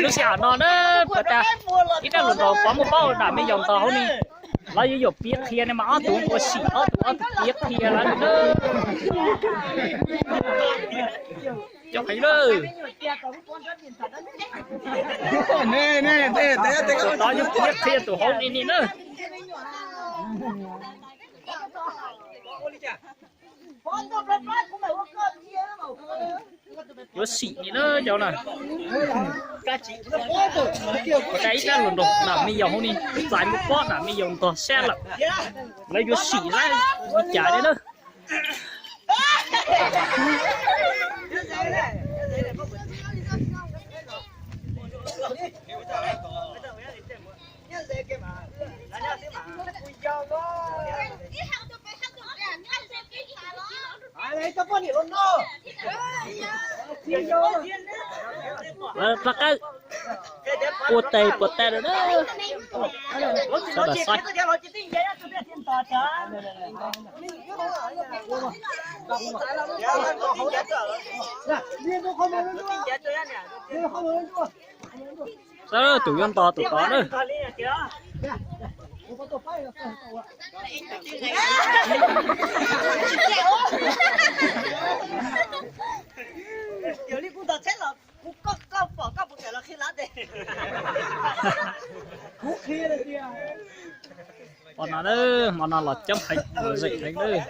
Lub sij hawm no na, puas tas ib rab hluas nraug pov muaj paub dam me yaus ntog hauv ni. Lawv yuav yuam piav qhia ne mas ob tug ua sim, ob tug ob tug piav qhia lawv na. Cov heev na. Tus tod yuav piav qhia tus hauv ni ni na. Yuav sim ni na cov na. Puas tas ib rab hluas nraug dam me yaus hauv ni, txais muaj paub dam me yaus ntog sab lawm. Lawv yuav sim li cas li na. Pab qawb, ua tes puas tas lawm na. Sawv daws saib. Sawv tus yuav ntog tus tod na. Hmo no, hmo no los coob heev, los zeem heev lawm.